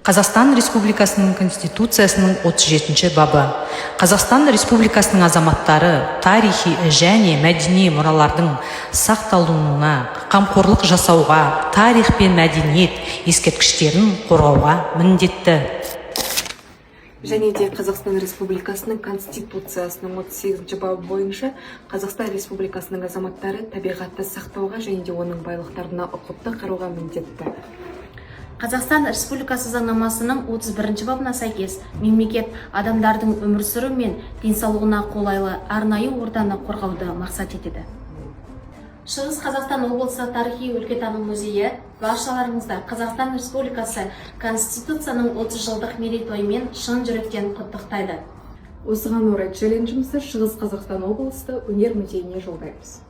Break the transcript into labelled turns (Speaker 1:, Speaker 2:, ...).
Speaker 1: Қазақстан Республикасының Конституциясының 37 бабы: Қазақстан Республикасының азаматтары тарихи және мәдени мұралардың сақталуына қамқорлық жасауға, тарих пен мәдениет ескерткіштерін қорғауға міндетті.
Speaker 2: Және де Қазақстан Республикасының Конституциясының 38 бабы бойынша Қазақстан Республикасының азаматтары табиғатты сақтауға және де оның байлықтарына ұқыпты қарауға міндетті.
Speaker 3: Қазақстан Республикасы заңнамасының 31 бабына сәйкес, мемлекет адамдардың өмір сүруі мен денсаулығына қолайлы арнайы ортаны қорғауды мақсат етеді. Шығыс Қазақстан облысы тарихи өлкетану музейі баршаларыңызды Қазақстан Республикасы Конституцияның 30 жылдық мерейтойымен шын жүректен құттықтайды.
Speaker 2: Осыған орай челленджімізді Шығыс Қазақстан облысы өнер музейіне жолдаймыз.